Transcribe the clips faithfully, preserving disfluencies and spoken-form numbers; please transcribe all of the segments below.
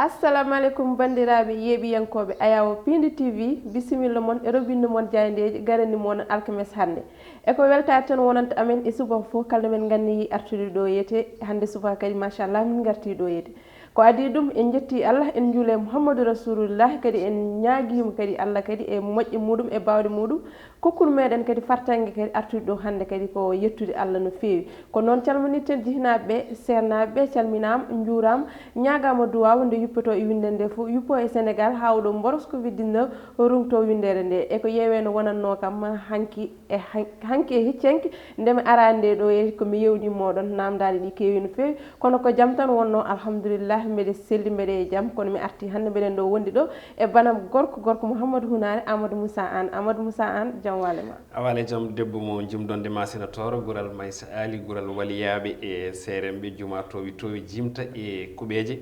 Assalamu aleykum, banndiraaɓe yeeɓiyankooɓe Ayawo Piindi T V, bisimilla mon e roɓinde mon jaayndeeji garani mon alkames hannde. E ko weltaare tan wonanta amen e subaka fof, kala no men nganniyi artude ɗo yeete hannde subaka kadi, machallah, min ngarti ɗo yeete. Ko adii ɗum, en njetti Allah, en njuule Muhammadu Rasulullah, kadi en ñaagiima kadi Allah kadi e moƴƴe muɗum e baawɗe muɗum, kokkunu meɗen kadi fartaŋŋe kadi artude ɗo hannde kadi ko yettude Allah no feewi. Ko noon calminirten jihnaaɓe ɓe, seernaaɓe ɓe calminaama, njuuraama, ñaagaama duwaaw nde yuppetoo e winnde nde fof, yuppoo e Senegaal haa oɗo mboros covid dix-neuf, rungtoo winndeere nde. E ko yeewee no wonannoo kam hanki e han-, hanki e hecci hanki, nde mi araani nde ɗo e ko mi yeewni mooɗon, naamndaaɗe ɗi keewi no feewi, kono ko jam tan wonnoo, alhamdulillah, mbeɗe selli, mbeɗe e jam, kono mi artii hannde, mbeɗen ɗo wondi ɗo e banam gorko, gorko Mouhamadou Hunaare, Amadou Moussa Anne. Amadou Moussa Anne, jam waale ma. A waale jam, debbo mo jimdonde ma, senator, gural Maysa Ali, gural waliyaaɓe e seeremɓe, juma towi towi, jimta e kuɓeeje.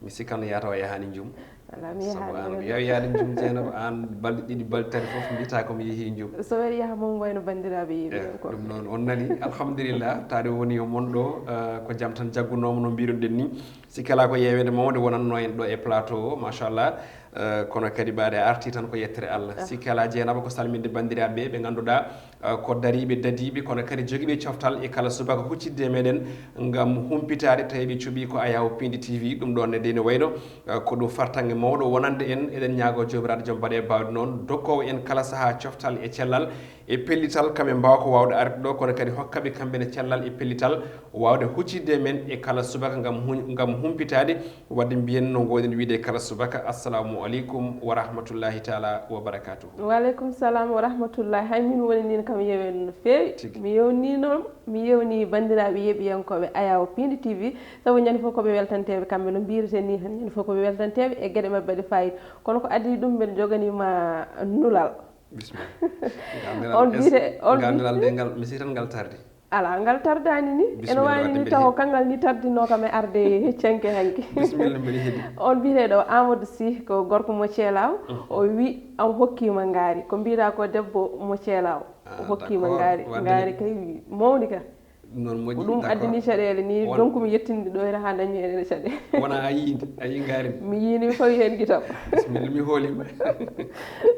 Mi sikkan yahata o yahaani njum. Alaa, mi sabu yahaani an ko njum. Yaw yaade njum, Jeynaba, an balɗe ɗiɗi, balɗe tati fof mbiyataa ko mi yehii njum. So wari yaha mum wayno banndiraaɓe yiɓe Eh, ko. Ɗum noon, on nani, alhamdulillah, taade woni o mon ɗo, eh, ko jam tan jaggunoomo no mbiɗon ɗen ni. Sikki alaa ko yeeweede mawde wonannoo en ɗo e plateau o, machallah. Eh, kono kadi mbaɗe arti tan ko yettere Allah. Ah. Sikki alaa, Jeynaba, ko salminde banndiraaɓe ɓe ngannduɗaa, eh, ko dariiɓe, dadiiɓe, kono kadi jogiiɓe coftal e kala subaka huccitde e meɗen ngam humpitaade, tawi ɓe cuɓii ko Ayawo Piindi T V. Ɗum ɗoon ne de ne wayno, eh, ko ɗum fartaŋŋe mawɗo wonande en. Eɗen ñaagoo Joomiraaɗo Joom baɗe e baawɗe noon, dokkoowo en kala sahaa coftal e cellal e pellital, kamɓe mbaawa ko waawde arde ɗo, kono kadi hokkaɓe kamɓe ne cellal e pellital waawde huccitde e men e kala subaka ngam hu-, ngam humpitaade. Wadde mbiyen no ngoɗen wiide kala subaka, assalamu aleykum wa rahmatullahi taala wa barakatuhu. Wa aleykum salam wa rahmatullahi. Hay min woni nin kam yewen no feewi. Tigi. Mi yewni noon, mi yewni banndiraaɓe yeeɓiyankooɓe Ayawo Piindi T V, sabu ñande fof ko ɓe weltanteeɓe kamɓe no mbireten ni tan, ñande fof ko ɓe weltanteeɓe e geɗe maɓɓe baɗe fayida. Kono ko adii ɗum, mbeɗa joganiima nulal. Bisimilla. On biyete, on ngal nulal de ngal, mi sikki tan ngal tardi. Alaa, ngal tardaani ni. Bisimilla, ene waawi ni taw ko kanngal ni tardinoo kam e arde heccanke hanki. Bisimilla, mbeɗa heɗi. On biyeteeɗo Amadou Sy, ko gorko mo Ceelaaw. Mhm. O wi, "Am hokkiima ngaari." Ko mbiɗaa ko debbo mo Ceelaaw. Ah, o hokkiima ngaari. Ngaari kay mawni ka. Ɗum noon moƴƴi, ko ɗum addini caɗeele ni, donc mi yettinde ɗo hira haa dañmi heen caɗeele. Wona a yii ndi, a yii ngaari ndi? Mi yii ndi, mi fawi heen gitam. Bisimilla, mi hooliima.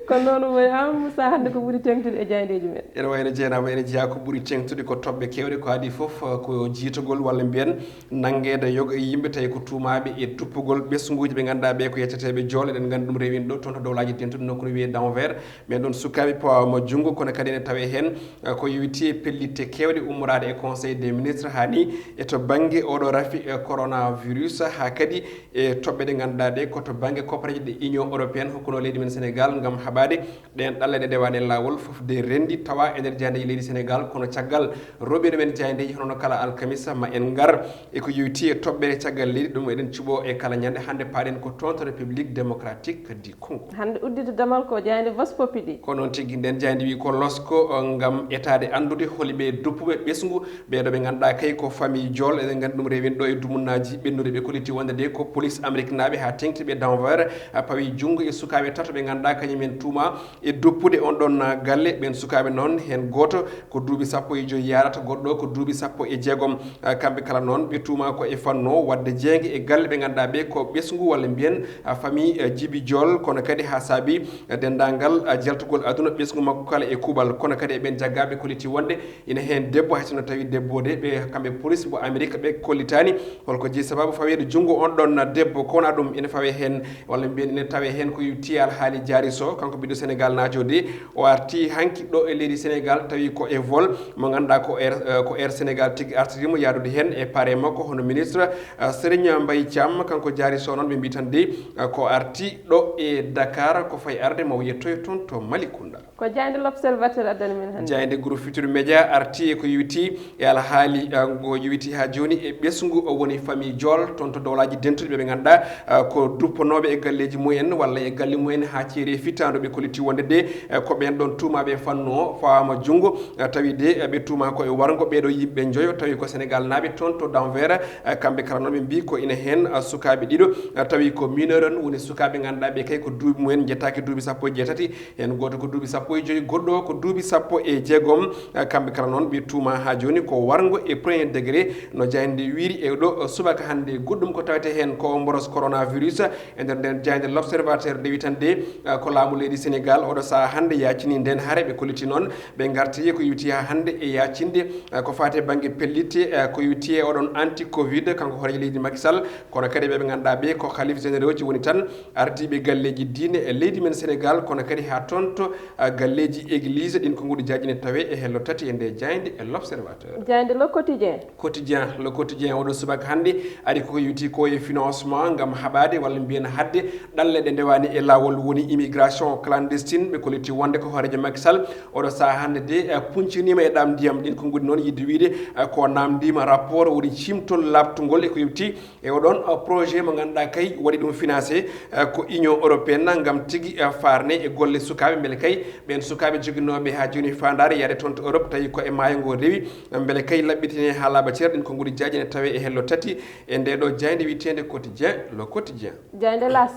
Kono noon, Moussa, hannde ko ɓuri teeŋtude e jaayndeeji men? Ene wayno, Jeynaba, ene jeyaa ko ɓuri teeŋtude ko toɓɓe keewɗe, ko adii fof, eh, ko jiitogol walla mbiyen nanngeede yoga e yimɓe tawi ko tuumaaɓe e duppugol ɓesnguuji ɓe ngannduɗaa ɓe ko yetteteeɓe jool. Eɗen nganndi ɗum rewino ɗo toon to Dowlaaji Dentuɗi, nokku no wiyee Denver. Ɓeen ɗoon sukaaɓe pawaama junngo, kono kadi ene tawee heen, eh, ko yowitii e pellitte keewɗe ummoraade e Conseil des ministres, haa ni e to bannge oɗo rafi, eh, coronavirus, haa kadi e toɓɓe ɗe ngannduɗaa ɗe ko to bannge koppareeje ɗe Union européenne hokkunoo leydi men Sénégal ngam haɓaade ɗeen ɗalle ɗe ndewaani e laawol, fof de renndi tawa e nder jaayndeeji leydi Sénégal, kono caggal roɓiiɗo men jaayndeeji hono no kala alkamisa ma en ngar e ko yowitii e toɓɓere caggal leydi, ɗum eɗen cuɓoo e kala ñande. Hannde paaɗen ko toon to République démocratique du Congo. Hannde uddita damal ko jaaynde Vox Populi. Ko noon tigi, nden jaaynde wi ko losko, o, ngam etaade anndude holi ɓe duppuɓe ɓesngu, ɓeeɗo ɓe ngannduɗaa kay ko famille Jool, eɗen nganndi ɗum rewino ɗo e dumunnaaji ɓennude ɓe kolliti wonde de ko police américainaaɓe haa teeŋti ɓe Denver, a, pawi junngo e sukaaɓe tato ɓe ngannduɗaa kañum en tuuma e duppude on ɗon, a, galle. Ɓeen sukaaɓe noon, heen gooto ko duuɓi sappo e joy yaarata, goɗɗo ko duuɓi sappo e jeegom. A, kamɓe kala noon ɓe tuuma ko e fannu o waɗde jeeynge e galle ɓe ngannduɗaa ɓe ko ɓesngu walla mbiyen, a, famille, a, Jibi Jool, kono kadi haa saabi, a, denndaangal, a, jaltugol aduna ɓesngu makko kala e kuuɓal. Kono kadi e ɓeen jaggaaɓe kolliti wonde ina heen debbo, hay sinno tawi debbo de ɓe kamɓe police mo Amerik ɓe kollitaani holko jeyi sababu faweede junngo on ɗon debbo. Ko wonaa ɗum, ina fawee heen walla mbiyen ina tawee heen ko yowiti alhaali Diary Sow, kanko ɓiɗɗo Sénégal naajo de. O arti hanki ɗo e leydi Sénégal, tawi ko e vol mo ngannduɗaa ko Air, eh, ko Air Sénégal tigi artirimo yaadude heen e paare makko hono ministre, eh, Serigne Mbaye Thiam. Kanko Diary Sow noon ɓe mbii tan de, eh, ko arti ɗo e Dakar ko fayi arde mo yettoyo toon to Malicounda. Ko jaaynde L'Observateur addani men hannde. Jaaynde Groupe Futurs Médias arti e ko yowiti e alhaali, eh, ngo yowiti haa jooni e ɓesngu o woni famille Jool toon to Dowlaaji Dentuɗi ɓe ɓe ngannduɗaa, eh, ko duppanooɓe e galleeji mumen walla e galle mumen haa ceeri e fittaandu. Ɓe kolliti wonde de, eh, ko ɓeen ɗoon tuumaaɓe e fannu o fawaama junngo, eh, tawi de, eh, ɓe tuuma ko e warngo ɓeeɗo yimɓe njoyo, tawi ko Sénégal naaɓe toon to Denver, eh, kamɓe kala noon ɓe mbii ko ina heen, eh, sukaaɓe ɗiɗo, eh, tawi ko mineur en woni sukaaɓe ngannduɗaa ɓe kay ko duuɓi mumen njettaaki duuɓi sappo e jeetati, heen gooto ko duuɓi sappo e joy, goɗɗo o ko duuɓi sappo e jeegom. Eh, kamɓe kala noon ɓe tuuma haa jooni ko o warngo e premier degré, no jaaynde wiyri e ɗo subaka hannde. Goɗɗum ko tawetee heen ko mboros coronavirus. E nder nden jaaynde L'Observateur nde wi tan de, eh, ko laamu leydi Sénégal oɗo sahaa hannde yaacini nden hare. Ɓe kolliti noon ɓe ngarti ko yowiti haa hannde e yaacinde, eh, ko faati e bannge pellitte, eh, ko yowiti e oɗon anti covid, kanko hooreejo leydi Macky Sall, kono kadi ɓe ɓe ngannduɗaa ɓe ko khalife généraux ji woni tan ardiiɓe galleeji diine e leydi men Sénégal, kono kadi haa toon to, eh, galleeji église. Ɗin ko nguɗi jaaji ne tawee e hello tati e nde jaaynde e L'Observateur. Jaaynde Le Quotidien. Quotidien, Le Quotidien oɗo subaka hannde ari ko yowiti ko e financement ngam haɓaade walla mbiyen haɗde ɗalle ɗe ndewaani e laawol woni immigration clandestine. Ɓe kolliti wonde ko hooreejo Macky Sall oɗo sahaa hannde de, eh, punciniima e ɗam ndiyam. Ɗin ko nguɗi noon yiɗde wiyde, eh, ko namndiima rapport woni cimtol laaɓtungol e ko yowiti e oɗon, eh, projet mo ngannduɗaa kay waɗi ɗum financé, eh, ko Union européenne ngam tigi, eh, faarne e golle sukaaɓe, mbele kay ɓeen sukaaɓe joginooɓe haa jooni faandaare yaade toon to Europe tawi ko e maayo ngo rewi, mbele kay laɓɓitine haa laaɓa cer. Ɗin ko nguɗi jaaji ne tawee e hello tati e nde ɗo jaaynde wiyeteende Quotidien, Le Quotidien. Jaaynde L'As.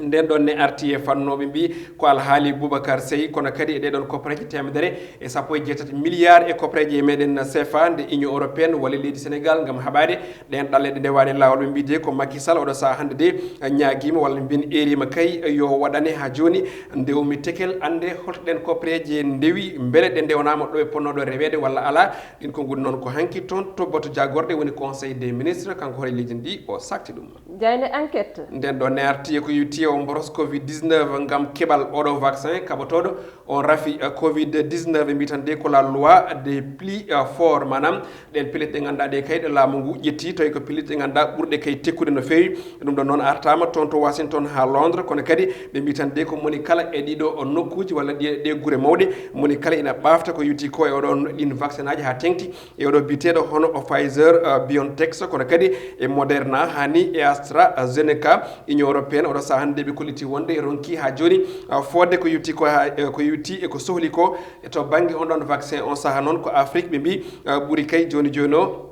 Nden ɗon ne arti e fannooɓe mbi ko alhaali Boubacar Seye, kono kadi e ɗee ɗon koppareeje teemedere e sappo e jeetati milliard e koppareeje e meɗen C F A nde Union européenne walla leydi Sénégal ngam haɓaade ɗeen ɗalle ɗe ndewaani laawol. Ɓe mbi de ko Macky Sall oɗo sahaa hannde de ñaagiima walla mbiyen eeriima kay yo waɗane haa jooni ndewmi tekel annde holto ɗeen koppareeje ndewi, mbele ɗe ndewnaama ɗo ɓe potnooɗo reweede walla alaa. Ɗin ko nguɗi noon ko hanki toon to bato jaagorɗe woni Conseil des ministres, kanko hooreejo leydi ndi o sakti ɗum. Jaaynde Enquête. Nden ɗo ne arti e ko yowiti o mboros covid dix-neuf ngam keɓal oɗo vaccin kaɓotooɗo on rafi, eh, covid dix-neuf, ɓe mbi tan de ko la loi des plus, eh, forts, maanaam ɗen pellet ɗe ngannduɗaa ɗe kay ɗo laamu ngu ƴetti tawi ko pellet ɗe ngannduɗaa ɓurɗe kay tekkude no feewi. Ɗum ɗon noon artaama toon to Washington haa Londres, kono kadi ɓe mbi tan de ko moni kala e ɗiɗo o nokkuuji walla ɗi, ɗe gure mawɗe, moni kala ina ɓaafta ko yowiti ko e oɗon ɗin vaccin aji haa teŋti e oɗo biteeɗo hono o Pfizer, uh, BioNTech, kono kadi e Moderna, hani e AstraZeneca. Union européenne oɗo sahaa hannde ɓe kolliti wonde e ronki haa jooni, uh, fodde ko yowiti ko ha, eh, ko yowiti e ko sohli ko e to bannge on ɗon vaccin. On sahaa noon ko Afrique ɓe mbi, uh, ɓuri kay jooni jooni o.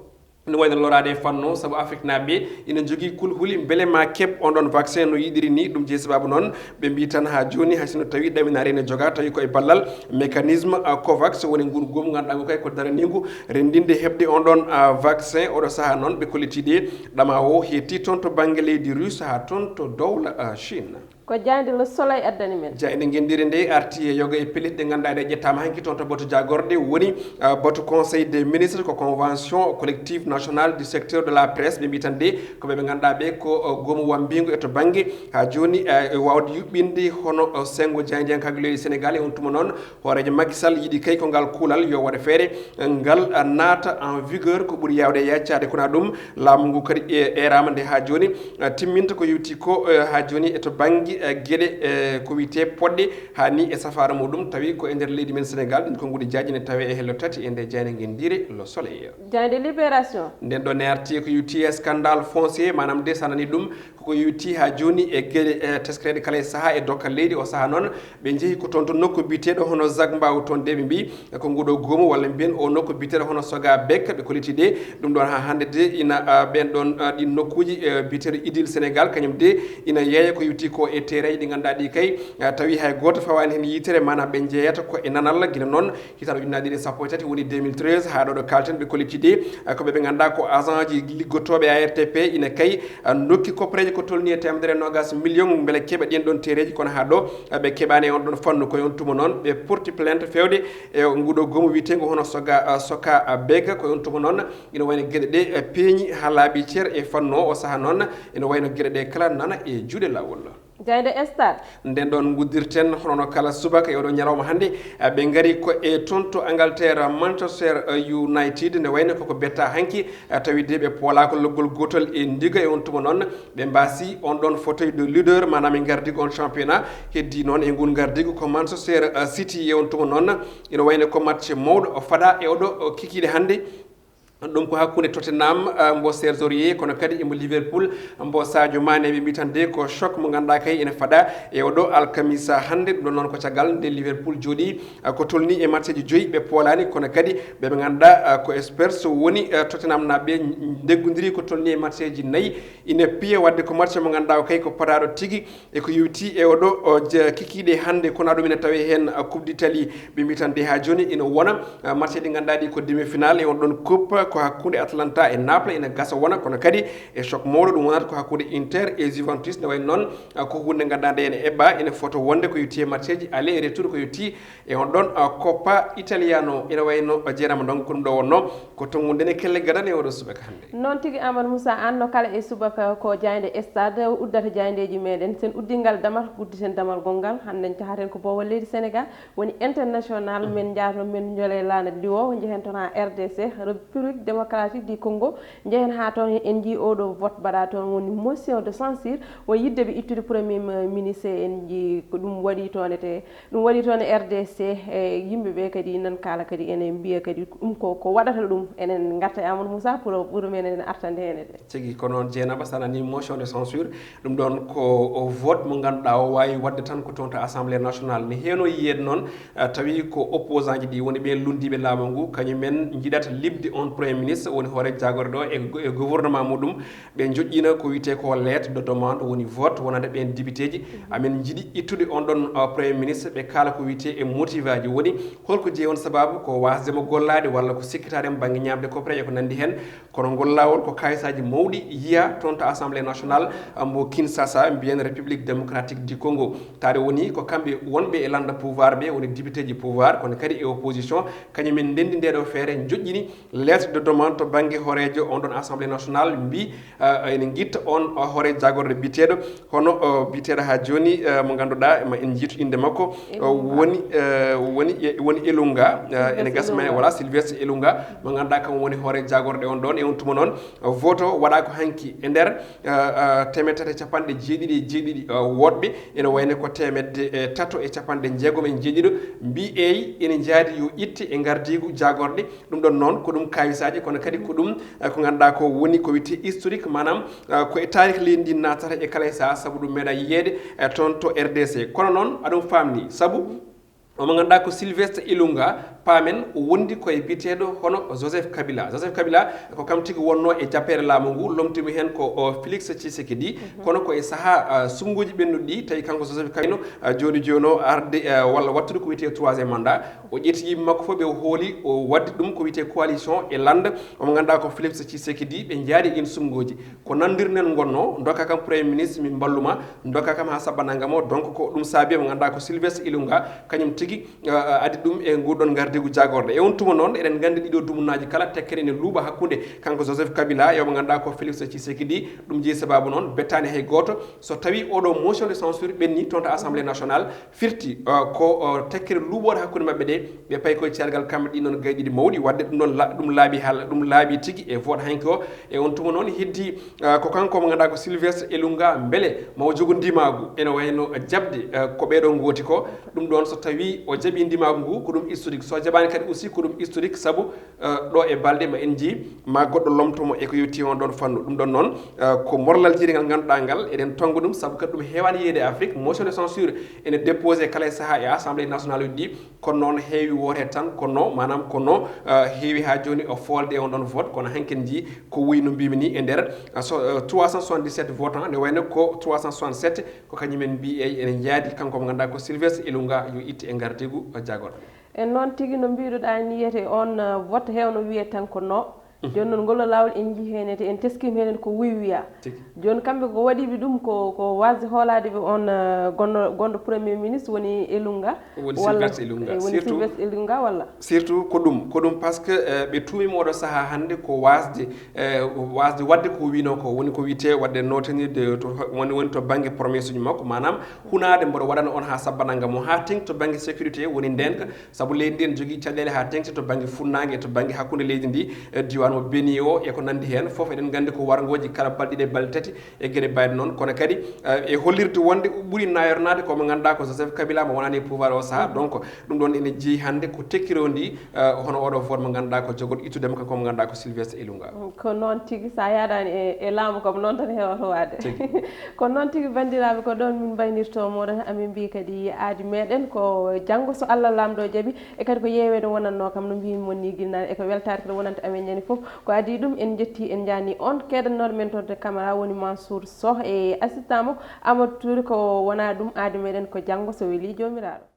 Ina wayno loraade e fannu o, sabu Afriknaaɓe ɓe ina njogii kulhuli mbele ma keɓ on ɗon vaccin no yiɗiri ni. Ɗum jeyi sababu noon ɓe mbi tan haa jooni, hay sinno tawi ɗaminaare ene jogaa, tawi ko e ballal mécanisme, uh, covax woni nguru goomu ngannduɗaa ngu kay ko daraniingu renndinde heɓde on ɗon, uh, vaccin. Oɗo sahaa noon ɓe kolliti de ɗama o heetti toon to bannge leydi Russe haa toon to dowla, uh, Chine. Ko jaaynde Le Soleil addani men. Jaaynde ngenndire nde arti e yoga e pellet ɗe ngannduɗaa ɗe ƴettaama hanki toon to bato jaagorɗe woni, uh, bato Conseil des ministres, ko convention collective nationale du secteur de la presse. Ɓe mbi tan de ko ɓe ɓe ngannduɗaa ɓe ko, uh, goomu wammbingu e to bannge haa jooni, uh, e waawde yuɓɓinde hono, uh, senngo jaayndiyankaagu leydi Sénégal. E on tuma noon hooreejo Macky Sall yiɗi kay ko ngal kuulal yo waɗe feere, uh, ngal, uh, naata en vigueur ko ɓuri yaawde e yaccaade. Kono ɗum laamu ngu kadi e eeraama nde haa jooni, uh, timminta ko yowiti ko, uh, haa jooni e to bannge, uh, geɗe, uh, ko wiyetee poɗɗe haa ni e safaara muɗum, tawi ko e nder leydi men Sénégal. Ɗin ko nguɗi jaaji ne tawee e hello tati e nde jaaynde ngenndire Le Soleil. Jaaynde Libération. Nden ɗo ne arti ko yowiti e scandale foncier, maanaam de sanani ɗum koko yowiti haa jooni e geɗe, e teskareeɗe kala e sahaa e dokkal leydi. O sahaa noon ɓe njehi ko toon to nokku biteeɗo hono Zac Mbao, toon de ɓe mbi ko nguɗo goomu walla mbiyen o nokku biteeɗo hono Soga Bek. Ɓe kolliti de ɗum ɗon haa hannde de ina, ah, ɓeen ɗon, ah, ɗin nokkuuji, eh, biteeɗo Idil Sénégal, kañum de ina yeeya ko yowiti ko e teereeji ɗi ngannduɗaa ɗi kay, ah, tawi hay gooto fawaani heen yitere, maanaam ɓe njeeyata ko e nanal. Gila noon hitaande ujunnaje ɗiɗi e sappo e tati woni deux mille treize haa ɗo ɗo kalten ɓe kolliti de, ah, ko ɓe ɓe ngannduɗaa ko agent ji liggotooɓe A R T P ina kay, ah, ndokki koppareeje ko tolni e teemedere e noogas million mbele keɓa ɗiyen ɗon teereeji, kono haa ɗo, ah, ɓe keɓaani e on ɗon fannu. Ko e on tuma noon ɓe porti plainte feewde e nguɗo goomu wiyeteengu hono Soga, ah, Soka, ah, Bek. Ko e on tuma noon ina wayno geɗe ɗe, eh, peeñi haa laaɓi cer e fannu o. O sahaa noon ina wayno geɗe ɗe kala nana e juuɗe laawol. Jaaynde Stade. Nden ɗon nguddirten hono no kala subaka e oɗo ñalawma hannde, eh, ɓe ngari ko e toon to Angleterre, Manchester, eh, United, nde wayno koko betta hanki, eh, tawi de ɓe poolaaka loggol gootol e ndiga. E on tuma noon ɓe mbaasi on ɗon fauteuil de leader, maanaam e ngardigu on championnat. Heddi noon e ngun ngardigu ko Manchester, eh, City. E on tuma noon ina wayno ko match mawɗo o fada e oɗo o kikiiɗe hannde. Ɗum ko hakkunde Tottenham, ah, mbo Serge Aurier, kono kadi emo Liverpool, mbo Sadio Mané. Ɓe mbi tan de ko choc mo ngannduɗaa kay ene faɗa e oɗo alkamisa hannde. Ɗum ɗon noon ko caggal nde Liverpool jooɗi, ah, ko tolni e matcheji joyi ɓe poolaani, kono kadi ɓe ɓe ngannduɗaa, ah, ko Spurs woni, ah, Tottenham naaɓe ndeggondirii ko tolni e matcheji nayi. Ina piya waɗde ko match mo ngannduɗaa o kay ko padaaɗo tigi. E ko yowti e oɗo o je-, kikiiɗe hannde, kono ɗum ina tawee heen, ah, Coupe d'Italie. Ɓe mbi tan de haa jooni ina wona, ah, match ɗi ngannduɗaa ɗi ko demi-finale e on ɗon coupe, ko hakkunde Atalanta e Naples ina gasa wona, kono kadi e choc mawɗo ɗum wonata ko hakkunde Inter e Juventus. Ne wayi noon, ah, ko huunde ngannduɗaa nde ene eɓɓa, ene fota wonde ko yowti e matcheji aller et retour ko yowti e on ɗon, ah, Coppa Italiano. Ina wayi no, ah, Jeerama Ndongo, ko ɗum ɗo wonno ko tonngude nde kelle gadane oɗo subaka hannde. Noon tigi, Amadou Moussa, aan no kala e subaka ko jaaynde stade uddata jaayndeeji meɗen. Sen uddii ngal damal, udditen damal gonngal. Hannde en cahaten ko boowal leydi Sénégal, woni international. Mhm. Men njahaten, men njole laana diwo, njehen toon haa R D C, République Démocratique du Congo. Njehen haa toon, en njii oɗo vote mbaɗa toon, woni motion de censure, woni yidde ɓe ittude premier ministre. En njii ko ɗum waɗi toon e te Ɗum waɗi toon e R D C, e yimɓe ɓe kadi nan kaala kadi, ene mbiya kadi ɗum ko, ko waɗata ɗum. Enen ngarta e Amadou Moussa pour, pour men enen artande heen e ɗe. Tigi ko noon, Jeynaba, so a nanii motion de censure, ɗum ɗoon ko o vote mo ngannduɗaa o waawi waɗde tan ko toon to Assemblée nationale. Ne heewno yiyeede noon, ah, tawi ko opposant ji ɗi woni ɓeen lunndiiɓe laamu ngu, kañum en njiɗata liɓde on Premier ministre, woni hoore jagorɗo e go-, e gouvernement muɗum. Ɓe njoƴƴina ko wiyetee ko lettre de demande, woni vote wonande ɓeen député ji. Mhm. Amin njiɗi ittude on ɗon, uh, Premier ministre, ɓe kaala ko wiyetee e motive aji. Woni holko jeyi on sababu, ko wasde mo gollaade walla ko sikkitaade mo bannge ñaamde koppere e ko nanndi heen. Kono ngol laawol ko kayisaaji mawɗi yiya toon to Assemblée nationale, uh, mbo Kinshasa, mbiyen République Démocratique du Congo. Taade woni ko kamɓe wonɓe e lannda pouvoir ɓe, woni député ji pouvoir, kono kadi e opposition, kañum en ndenndi nde ɗo feere, njoƴƴini lettre de demande to bannge hooreejo on ɗon Assemblée nationale, mbi, uh, ene ngitta on, uh, hoore jagorɗe biyeteeɗo, hono, uh, biyeteeɗo haa jooni, uh, mo ngannduɗaa ma en njiitu innde makko, uh, Elunga. Woni, uh, woni, e, woni Elunga, uh, ene Sylvestre gasma, Elunga. Voilà, Sylvestre Elunga, mo ngannduɗaa kam woni hoore jagorɗe on ɗon. E on tuma noon, uh, vote o waɗa ko hanki e nder, uh, uh, teemedde tati e capanɗe jeeɗiɗi e jeeɗiɗi, uh, woɗɓe, ene wayno ko teemedde, eh, tato e capanɗe jeegom e jeeɗiɗo, mbi eey ene njaadi yo itte e ngardiigu jagorɗe. Ɗum ɗon noon ko ɗum kawisaaji, kono kadi ko ɗum, eh, ko ngannduɗaa ko woni ko wiyetee historique, maanaam, eh, ko e taarikh leydi ndi naatata e kala e sahaa, sabu ɗum meeɗa yiyeede, eh, toon to R D C. Kono noon aɗum faamni, sabu omo ngannduɗaa ko Sylvestre Ilunga, paamen o wondi ko e biyeteeɗo hono Joseph Kabila. Joseph Kabila ko kam tigi wonnoo e jappeere laamu ngu, lomtimo heen ko o Félix Tshisekedi, mhm, kono ko e sahaa, ah, suɓngooji ɓennuɗi ɗi, tawi kanko Joseph Kabila, ah, jooni jooni o arde, ah, walla wattude ko wiyetee troisième mandat. O ƴetti yimɓe makko fof, ɓe o hooli, o waɗdi ɗum ko wiyetee coalition e lannda. Omo ngannduɗaa ko Félix Tshisekedi, ɓe njaadi e ɗiin suɓngooji. Ko nanndirnen ngonnoo, ndokka kam Premier ministre, min mballuma, ndokka kam haa sabbanaa ngam o. Donc, ko ɗum saabi, omo ngannduɗaa ko Sylvestre Ilunga, kañum tigi, ah, ah, addi ɗum e nguɗon ngardiigu jagorɗe. E on tuma noon, eɗen nganndi ɗiɗo dumunaaji kala, tekkere ene luuɓa hakkunde kanko Joseph Kabila e omo ngannduɗaa ko Félix Tshisekedi. Ɗum jeyi sabaabu noon, bettaani hay gooto. So tawii oɗo motion de censure ɓenni toon to Assemblée nationale, firti, uh, ko, uh, tekkere luuɓooɗe hakkunde maɓɓe ɗe, ɓe payi koye ceergal kamɓe ɗin noon gayɗiɗi mawɗi, waɗde ɗum noon la-, ɗum laaɓi haala, ɗum laaɓi tigi e vote hanki o. E on tuma noon heddi, uh, ko kanko mo ngannduɗaa ko Sylvestre Ilunga, mbele ma o jogo ndimaagu ene wayno jaɓde, uh, ko ɓeeɗo ngooti ko. Ɗum ɗoon so tawii o jaɓii ndimaagu ngu, ko ɗum historique. So jaɓaani kadi aussi ko ɗum historique, sabu eh, ɗo e balɗe ma en njii ma goɗɗo lomto mo e ko yowti on ɗon fannu. Ɗum ɗon noon, eh, ko morlal jiiringal ngannduɗaa ngal, eɗen tonnga ɗum, sabu kadi ɗum heewaani yiyeede e Afrique. Motion de censure ene déposé kala e sahaa e Assemblée nationale uji ɗi, kono noon heewi woote tan, kono maanaam kono, eh, heewi haa jooni o foolde e on ɗon vote, kono hanki en njii ko wayi no mbiimi ni e nder, eh, so, eh, trois cent soixante-dix-sept votants, ne wayno ko trois cent soixante-sept ko kañum en mbi eey ene njaadi, kanko mo ngannduɗaa ko Sylvestre Ilunga yo itte e ngardiigu jagorɗe. E noon tigi, no mbiɗuɗaa ni, yiyete on, uh, vote heewno wiyete tan ko no. Mhm. Jooni noon, ngol laawol en njii heen, ete en teskiima heen ko wi wiya. Tigi. Jooni kamɓe ko waɗiiɓe ɗum ko, ko waasde hoolaade ɓe on, uh, gonɗo, gonɗo Premier ministre woni Ilunga. Woni walla, Sylvestre Ilunga. Eh, woni surtout, Sylvestre Ilunga walla? Surtout ko ɗum, ko ɗum parce que, eh, ɓe tuumiima oɗo sahaa hannde ko waasde, eh, waasde waɗde ko wiinoo ko, woni ko wiyetee waɗde nootinirde to, woni, woni to bannge promesse uji makko, maanaam hunaade mboɗo waɗana on haa sabbanaa ngam o, haa teŋti to bannge sécurité woni ndeenka, sabu leydi ndi ene jogii caɗeele haa teŋti to bannge funnaange e to bannge hakkunde leydi ndi, e diiwaan Mo Beni o e ko nanndi heen fof, eɗen nganndi ko warngooji kala balɗe ɗiɗi, balɗe tati e geɗe mbayde noon. Kono kadi eh, e hollirde wonde ɓuri nayornaade ko mo ngannduɗaa ko Joseph Kabila mo wonani e pouvoir o sahaa. Donc ɗum ɗoon ene jeyi hannde ko tekkiroo ndi eh, hono oɗo vote mo ngannduɗaa ko jogorɗo ittude mo, kanko mo ngannduɗaa ko Sylvestre Ilunga. Ko noon tigi, so a yaadaani e, e laamu kam, noon tan heewata waade. Ko noon tigi, banndiraaɓe, ko ɗoon min mbaynirtoo mooɗon. Amin mbiyi kadi aadi meɗen ko janngo, so Allah laamɗo jaɓi, e kadi ko yeeweede wonatnoo kam, no mbiymi mon ni ginnaaw, e ko weltaare kadi wonanta amen ñande fof. Ko adii ɗum, en njetti, en njaani on keedannooɗo men toon to caméra woni Mansour Soh e assistant mo Amadou Touré. Ko wonaa ɗum, aadi meɗen ko janngo, so welii Joomiraaɗo.